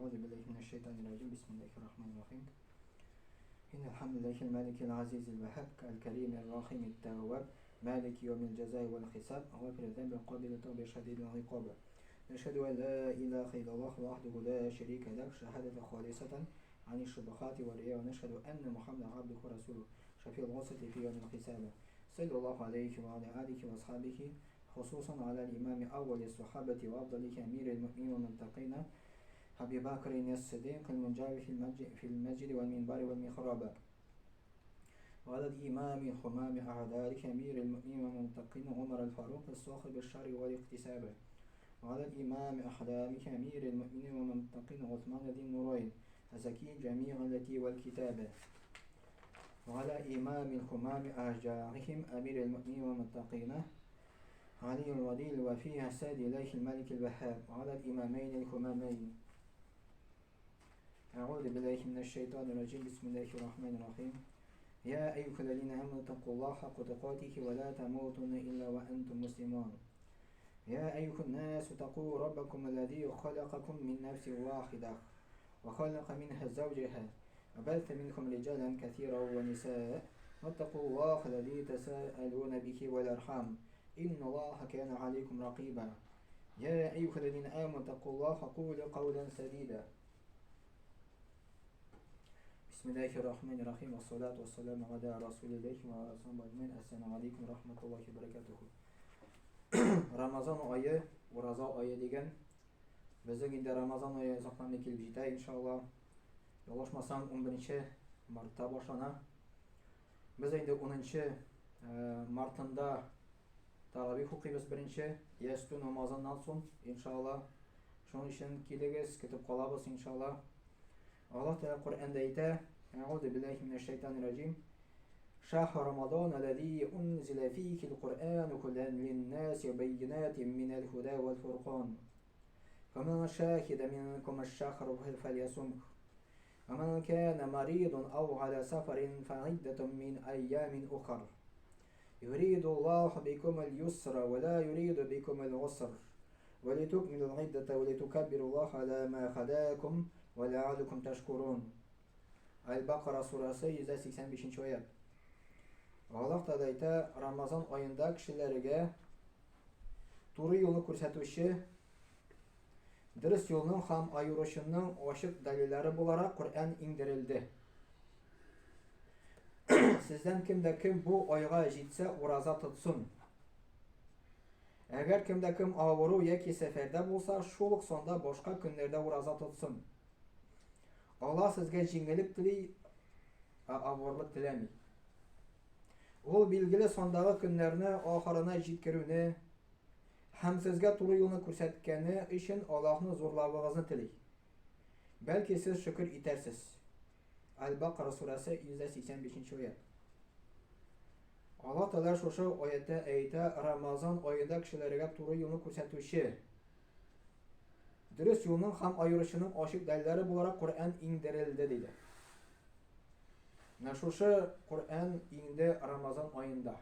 Әгъузу биллаһи минәш шайтанир раҗим. Бисмиллаһир рахманир рахим. Иннал хамдулиллахил маликил азизил ваһһаб, аль-каримир рахимит тәвваб, малики яумил җәзаи вал хисаб, гафирид зәнби, кабилит тауби, шадидил гыйкаб. Нәшһәдү ан ла илаһа иллаллаһ вахдаху ла шәрика ләһ, шаһадатан халисатан ани шубахати ва рия, ва нәшһәдү анна Мухаммадан абдуху ва расулуһу, шафиул гусати фи яумил хисаб. Саллаллаху алейхи ва аля алихи ва асхабихи, хусусан аля имами аввали сахабати ва афдалихи амирил муъминин ва муттакина Аби Бакрин ас-Сиддик аль-Мунджави фил масджиди вал минбари вал михраб. وعلى الإمام الحمام أعدائك أمير المؤمنين والمتقين عمر الفاروق الصاحب الشر والاقتساب. وعلى الإمام أحلامك أمير المؤمنين والمتقين عثمان ذي النورين الزكي جميع التي والكتاب. وعلى إمام الحمام أشجارهم أمير المؤمنين والمتقين علي الرضي الوفي السادي إليه الملك الوهاب. وعلى الإمامين الحمامين. أعوذ بالله من الشيطان الرجيم. بسم الله الرحمن الرحيم. يا أيها الذين آمنوا اتقوا الله حق تقاته ولا تموتن إلا وأنتم مسلمون. يا أيها الناس اتقوا ربكم الذي خلقكم من نفس واحدة وخلق منها زوجها وبث منكم رجالا كثيرا ونساء واتقوا الله الذي تساءلون به والأرحام إن الله كان عليكم رقيبا. يا أيها الذين آمنوا اتقوا الله وقولوا قولا سديدا. بسم الله الرحمن الرحيم والصلاة والسلام على رسول الله وعلى آله أجمعين. Әссәламү алейкум рахматуллахи баракатуху. Рамазан айы, ураза айы дигән. Безнең инде Рамазан айы озакламый килеп җитә, иншалла. Ялгышмасам, 11 мартта башлана. Без инде 10 мартында таравих укыйбыз беренче ястү намазыннан соң, иншалла. Шуның өчен килегез, көтеп калабыз, иншалла. Аллаһ Тәгалә Коръәндә әйтә: Әгъузу биллаһи минәш шайтанир раҗим. Шахр Рамадан аллази унзила фихил Куръану худан линнаси ва байинатин минәл худа вал фуркан. Фаман шахида минкум аш-шахра фальясумх. ومن كان مريض أو على سفر فعدة من أيام أخر. يريد الله بكم اليسر ولا يريد بكم العسر ولتكملوا العدة ولتكبروا الله على ما هداكم ولعلكم تشكرون. Аль-Бакара сурасы 185 аят. Аллаһ Тәгалә әйтә, Рамазан аенда кешеләргә туры юлны күрсәтүче, дөрес юлның һәм аеручының ачык дәлилләре буларак Коръән иңдерелде. Сездән кем дә кем бу айга җитсә, ураза тотсын. Әгәр кем дә кем авыру яки сәфәрдә булса, шул ук санда башка көннәрдә ураза тотсын. Аллаһ сезгә җиңеллек тели, ә авырлык теләми. Ул билгеле сандагы көннәрне ахырына җиткерүне һәм сезгә туры юлны күрсәткәне өчен Аллаһны зурлавыгызны тели. Бәлки сез шөкер итәрсез. Аль-Бакара сүрәсе 185 нче аят. Аллаһ Тәгалә шушы аятта әйтә, Рамазан аенда кешеләргә туры юлны күрсәтүче, дөрес юлның һәм аеручының ачык дәлилләре буларак Коръән иңдерелде, диде. Менә шушы Коръән иңде Рамазан аенда.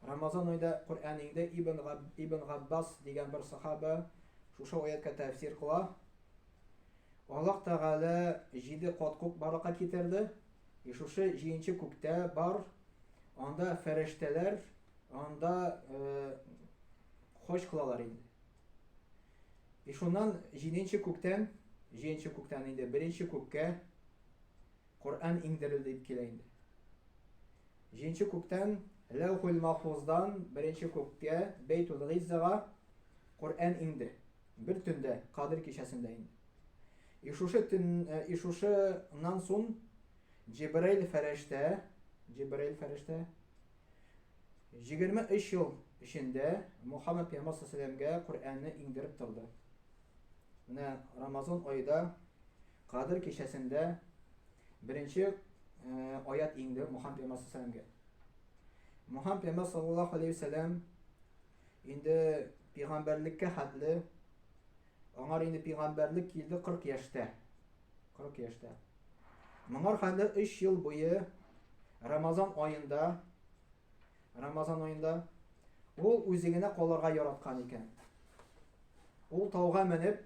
Рамазан аенда Коръән иңде. Ибн Габ, Ибн Габбас дигән бер сахаба шушы аятка тәфсир кыла. Аллаһ Тәгалә җиде кат күк барлыкка китерде. И шушы җиденче күктә бар, анда фәрештәләр, анда э, хаҗ кылалар инде. И шуннан җиденче күктән, җиденче күктән инде беренче күккә Коръән иңдерелде дип килә инде. Җиденче күктән Ләүхул Махфуздан беренче күккә Бәйтул Гыйззага Коръән иңде. Бер төндә, Кадер кичәсендә инде. И шушы төн, э, и шушыннан соң Җибраил фәрештә, Җибраил фәрештә 23 ел эчендә Мухаммад пәйгамбәр саллаллаһу Коръәнне иңдереп торды. Менә Рамазан аенда Кадер кичәсендә беренче э, аят иңде Мухаммад пәйгамбәр саллаллаһу Мухаммад пәйгамбәр саллаллаһу алейһи вәсәләм инде пәйгамбәрлеккә хәтле Аңар инде пигамбәрлек килде 40 яшьтә. 40 яшьтә. Моңар хәтле 3 ел буе Рамазан аенда Рамазан аенда ул үзе генә калырга яраткан икән. Ул тауга менеп,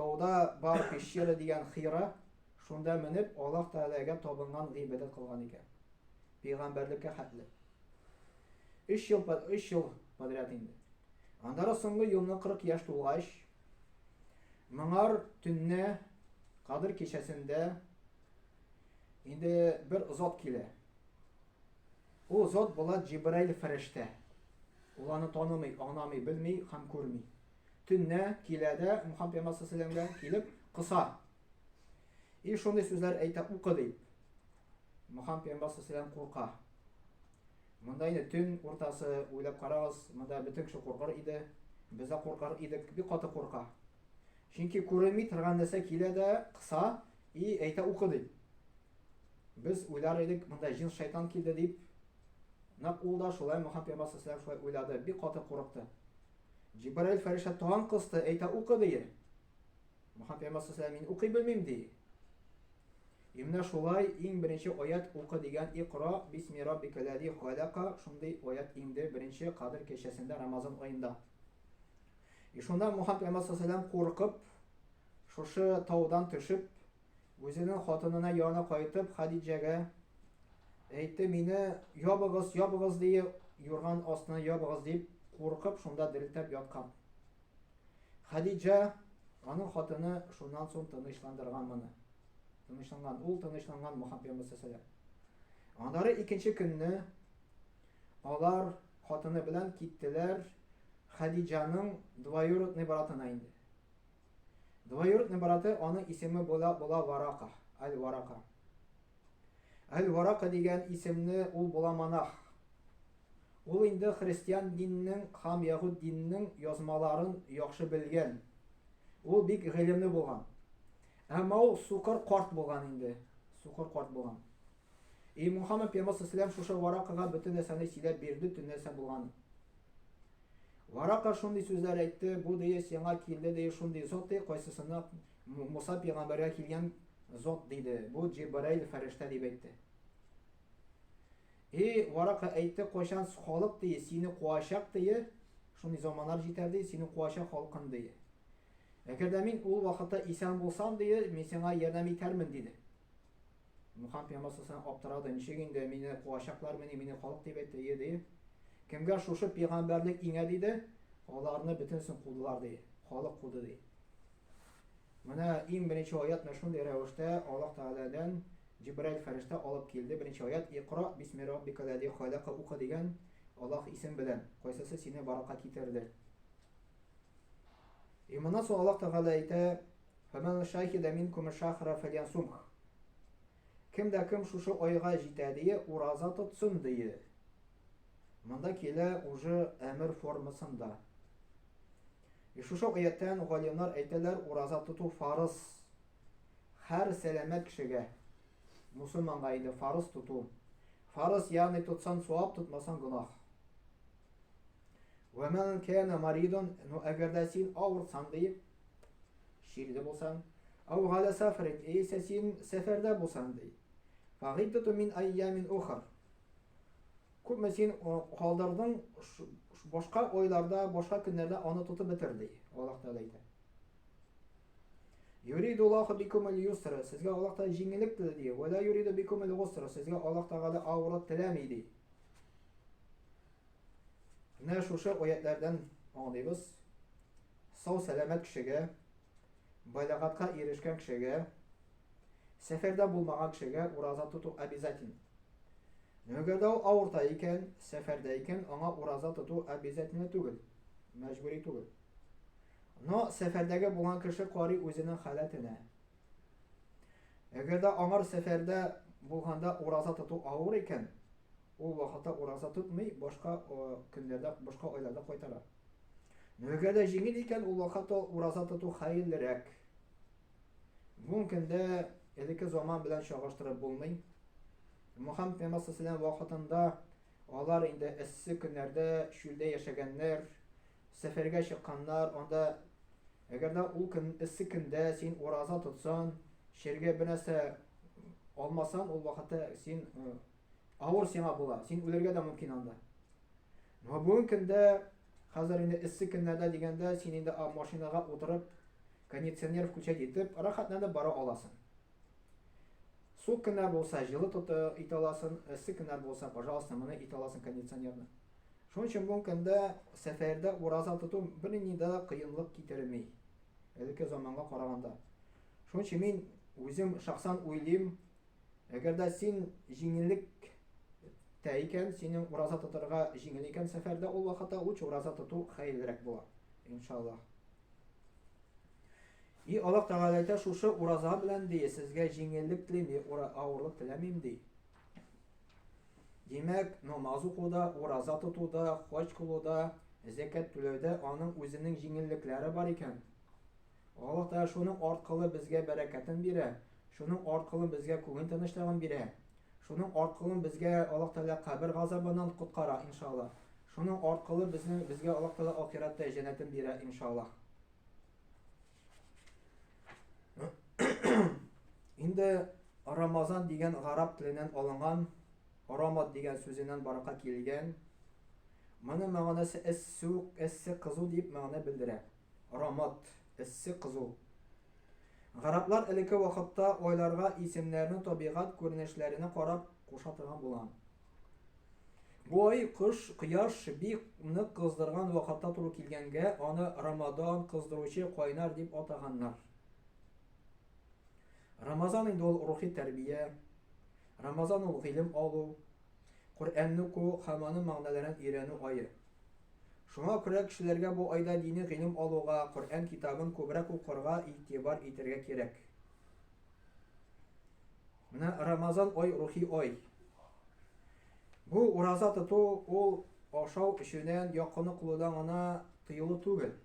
Тауда бар пещера дигән Хира, шунда менеп, Аллаһ Тәгаләгә табынган, гыйбадәт кылган икән. Пәйгамбәрлеккә хәтле. Өч ел, өч ел подряд инде. Аннары соңгы елны 40 яшь тулгач, моңар төнне Кадер кичәсендә инде бер зат килә. Ул зат була Җибраил фәрештә. Ул аны танымый, аңламый, белми һәм күрми. Төннә килә дә Мухаммад пәйгамбәр саллаллаһу алейһи килеп кыса. И шундый сүзләр әйтә, укы дип. Мухаммад пәйгамбәр саллаллаһу курка. Монда инде төн уртасы, уйлап карагыз, монда бөтен кеше куркыр иде. Без дә куркыр идек, бик каты курка. Чөнки күренми торган нәрсә килә дә кыса и әйтә укы дип. Без уйлар идек, монда җен шайтан килде дип. Нәкъ ул да шулай Мухаммад пәйгамбәр саллаллаһу шулай уйлады, бик каты курыкты. Җибраил фәрештә тагын кысты, әйтә укы ди. Мухаммад пәйгамбәр саллаллаһу мин укый белмим ди. И менә шулай иң беренче аят укы дигән Икра бисми раббикаллази халака шундый аят иңде беренче Кадер кичәсендә Рамазан аенда. И шунда Мухаммад пәйгамбәр саллаллаһу куркып шушы таудан төшеп Үзенең хатынына янына кайтып, Хәдиҗәгә әйтте, мине ябыгыз, ябыгыз ди, юрган астына ябыгыз дип, куркып шунда дерелтәп яткан. Хәдиҗә, аның хатыны шуннан соң тынычландырган моны. Тынычланган, ул тынычланган Мухаммад пәйгамбәр саллаллаһу Аннары икенче көнне алар хатыны белән киттеләр Хәдиҗаның двоюродный братына инде. Двоюродный браты аның исеме була, була Варака, Аль-Варака. Аль-Варака дигән исемне ул була монах. Ул инде христиан диненең һәм яһүд диненең язмаларын яхшы белгән. Ул бик гыйлемле булган. Әмма ул сукыр карт булган инде. Сукыр карт булган. И Мухаммад пәйгамбәр саллаллаху шушы Варакага бөтен нәрсәне сөйләп бирде, төн нәрсә булганын. Варака шундый сүзләр әйтте, бу дие сиңа килде дие шундый зат ди, кайсысына Муса пәйгамбәргә килгән зат диде. Бу Җибраил фәрештә дип әйтте. И Варака әйтте, кайчан халык дие сине куачак дие, шундый заманнар җитәр ди, сине куачак халкын дие. Әгәр дә мин ул вакытта исән булсам дие, мин сиңа ярдәм итәрмен диде. Мөхәммәд пәйгамбәр саллаллаһу аптырады, ничек инде мине куачаклармыни, мине халык дип әйтте, ие ди. Кемгә шушы пәйгамбәрлек иңә диде, аларны бөтенесен кудылар ди, халык куды ди. Менә иң беренче аят менә шундый рәвештә Аллаһ Тәгаләдән Җибраил фәрештә алып килде. Беренче аят Икра бисми раббикаллази халака укы дигән Аллаһ исем белән, кайсысы сине баракка китерде. И моннан соң Аллаһ Тәгалә әйтә, Фәмән шахида минкум шахра фәльянсумх. Кем дә кем шушы айга җитә дие, ураза тотсын дие. Монда килә уже әмер формасында. И шушы аяттан галимнар әйтәләр, ураза тоту фарыз. Һәр сәламәт кешегә, мусульманга инде фарыз тоту. Фарыз, ягъни тотсан савап, тотмасан гөнаһ. Вә мән кәнә маридан, ну әгәр дә син авырсаң диеп, чирле булсаң, ау галя сафарин, яисә син сәфәрдә булсаң ди. Фагиддату мин айямин ухар. Күпме син калдырдың, башка айларда, башка көннәрдә аны тотып бетер ди. Аллаһ Тәгалә әйтә. Юриду Аллаху бикумул юсра, сезгә Аллаһ Тәгалә җиңеллек теләде ди. Ва ла юриду бикумул гусра, сезгә Аллаһ Тәгалә авырлык теләми ди. Менә шушы аятләрдән аңлыйбыз, сау сәламәт кешегә, балагатка ирешкән кешегә, сәфәрдә булмаган кешегә ураза тоту обязательно. Әгәр дә ул авырта икән, сәфәрдә икән, аңа ураза тоту обязательно түгел, мәҗбүри түгел. Но сәфәрдәге булган кеше карый үзенең халәтенә. Әгәр дә аңар сәфәрдә булганда ураза тоту авыр икән, Ул вакытта ураза тотмый, башка көннәрдә, башка айларда кайтара. Әгәр дә җиңел икән, ул вакытта ураза тоту хәерлерәк. Бүгенге көндә элекке заман белән чагыштырып булмый. Мөхәммәд пәйгамбәр саллаллаху вакытында алар инде эссе көннәрдә чүлдә яшәгәннәр, сәфәргә чыкканнар, анда әгәр дә ул көн эссе көндә син ураза тотсаң, чиргә бер нәрсә алмасаң, ул вакытта син Авыр сиңа була, син үлергә дә мөмкин анда. Но бүгенге көндә, хәзер инде эссе көннәрдә дигәндә, син инде машинага утырып, Кондиционер включать итеп, рәхәтләнеп бара аласың. Суык көннәр булса, җылы тота итә аласың, эссе көннәр булса, пожалуйста, моны итә аласың кондиционерны. Шуның өчен бу көндә сәфәрдә ураза тоту бернинди дә кыенлык китерми. Элекке заманга караганда. Шуның өчен мин үзем шәхсән уйлыйм, әгәр дә син җиңеллек тә икән, синең ураза тотарга җиңел икән сәфәрдә ул вакытта лучше ураза тоту хәерлерәк була. Иншаллаһ. И Аллаһ Тәгалә әйтә, шушы ураза белән ди, сезгә җиңеллек телим, ди, авырлык теләмим ди. Димәк, намаз укуда, ураза тотуда, хаҗ кылуда, зәкят түләүдә аның үзенең җиңеллекләре бар икән. Аллаһ Тәгалә шуның аркылы безгә бәрәкәтен бирә, шуның аркылы безгә күңел тынычлыгын бирә. Шуның аркылы безгә Аллаһ Тәгалә кабер газабыннан коткара, иншаллаһ. Шуның аркылы безне безгә Аллаһ Тәгалә ахирәттә җәннәтен бирә, иншаллаһ. Инде Рамазан дигән гарәп теленнән алынган Рамад дигән сүзеннән баракка килгән. Моның мәгънәсе эссү, эссе кызу дип мәгънә белдерә. Рамад, эссе кызу. Гарәпләр элекке вакытта айларга исемнәрне табигать күренешләренә карап куша торган булган. Бу ай кыш, кояш бик нык кыздырган вакытта туры килгәнгә, аны Рамадан, кыздыручы кайнар дип атаганнар. Рамазан инде ул рухи тәрбия, Рамазан ул гыйлем алу, Коръәнне уку һәм аның мәгънәләрен өйрәнү ае. Шуңа күрә кешеләргә бу айда дини гыйлем алуга, Коръән китабын күбрәк укырга игътибар итәргә кирәк. Менә Рамазан ай рухи ай. Бу ураза тоту ул ашау эчүдән, якыны кылудан гына тыелу түгел.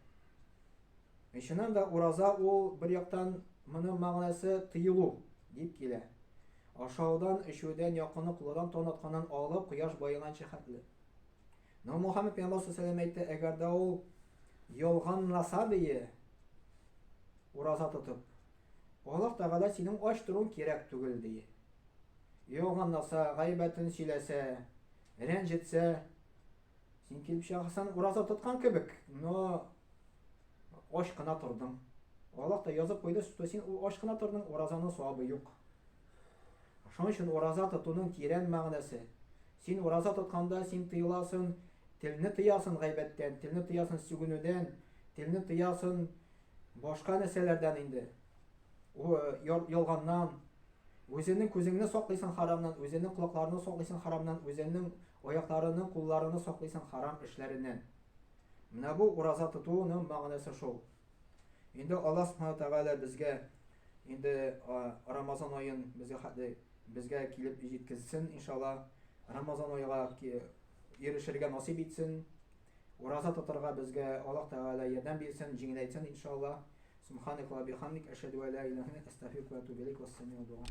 Чыннан да ураза ул бер яктан моның мәгънәсе тыелу дип килә. Ашаудан, эчүдән, якыны кылудан таң атканнан алып кояш баеганчы хәтле. Но Мухаммед пәйгамбәр саллаллаху әйтте, әгәр дә ул ялганласа дие, ураза тотып, Аллаһ Тәгалә синең ач торуың кирәк түгел, ди. Ялганласа, гайбәтен сөйләсә, рәнҗетсә, син килеп чыгасың, ураза тоткан кебек, но ач кына тордың. Аллаһ та язып куйды, что син ач кына тордың, уразаның савабы юк. Шуның өчен ураза тотуның тирән мәгънәсе. Син ураза тотканда син тыеласың, телне тыясың гайбәттән, телне тыясың сүгенүдән, телне тыясың Башка нәрсәләрдән инде. Ялганнан, үзеңнең күзеңне саклыйсың харамнан, үзеңнең колакларыңны саклыйсың харамнан, үзеңнең аякларыңны, кулларыңны саклыйсың харам эшләреннән. Менә бу ураза тотуның мәгънәсе шул. Инде Аллаһ Субхану Тәгалә безгә инде Рамазан аен безгә хәтле безгә килеп җиткезсен, иншалла. Рамазан айга ирешергә насыйп итсен. Ураза тотарга безгә Аллаһ Тәгалә ярдәм бирсен, җиңеләйтсен, иншаллаһ. Субханак ва бихамдик, әшһәдү ә ла илаһә илля астагфирука ва атубу илейк. Вассаляму дуа.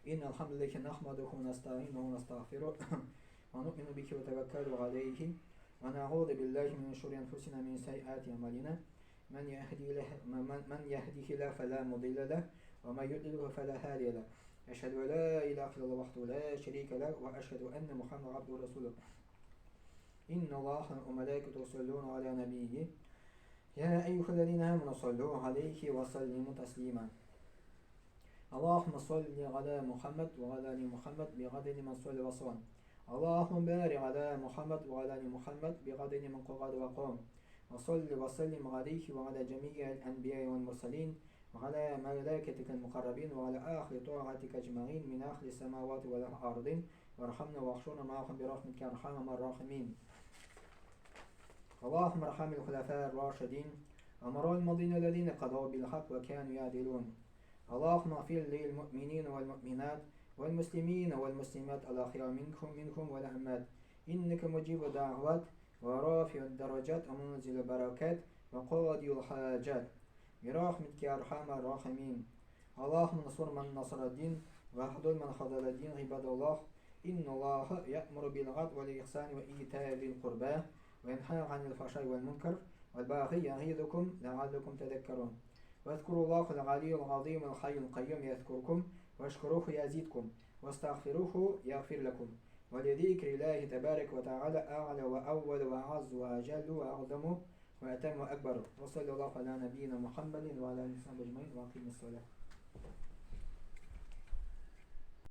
إن الحمد لله نحمده ونستعينه ونستغفره ونؤمن به وتوكل عليه ونعوذ بالله من شرور أنفسنا من سيئات أعمالنا من يهدي له من يهده الله فلا مضل له ومن يضلل فلا هادي له أشهد أن لا إله إلا الله وحده لا شريك له وأشهد أن محمدا عبده ورسوله إن الله وملائكته يصلون على نبيه يا أيها الذين آمنوا صلوا عليه وسلموا تسليما اللهم صل على محمد وعلى آل محمد بعدد من صلى وسلم اللهم بارك على محمد وعلى آل محمد بعدد من قعد وقام وصل وسلم عليه وعلى جميع الأنبياء والمرسلين وعلى ملائكتك المقربين وعلى أهل طاعتك أجمعين من أهل السماوات والأرض وارحمنا واحشرنا معهم برحمتك أرحم الراحمين اللهم ارحم الخلفاء الراشدين أمراء الماضين الذين قضوا بالحق وكانوا يعدلون اللهم اغفر للمؤمنين والمؤمنات والمسلمين والمسلمات الأحياء منكم منكم والأموات إنك مجيب الدعوات ورافع الدرجات ومنزل البركات وقاضي الحاجات برحمتك يا أرحم الراحمين اللهم انصر من نصر الدين واخذل من خذل الدين عباد الله إن الله يأمر بالعدل والإحسان وإيتاء ذي القربى وينهى عن الفحشاء والمنكر والباغي يعظكم لعلكم تذكرون واذكروا الله العلي العظيم الحي القيوم يذكركم واشكروه يزيدكم واستغفروه يغفر لكم. ولذكر الله تبارك وتعالى أعلى وأول وأعز وأجل وأعظم وأتم وأكبر. وصلى الله على نبينا محمد وعلى آله وصحبه أجمعين وأقيم الصلاة.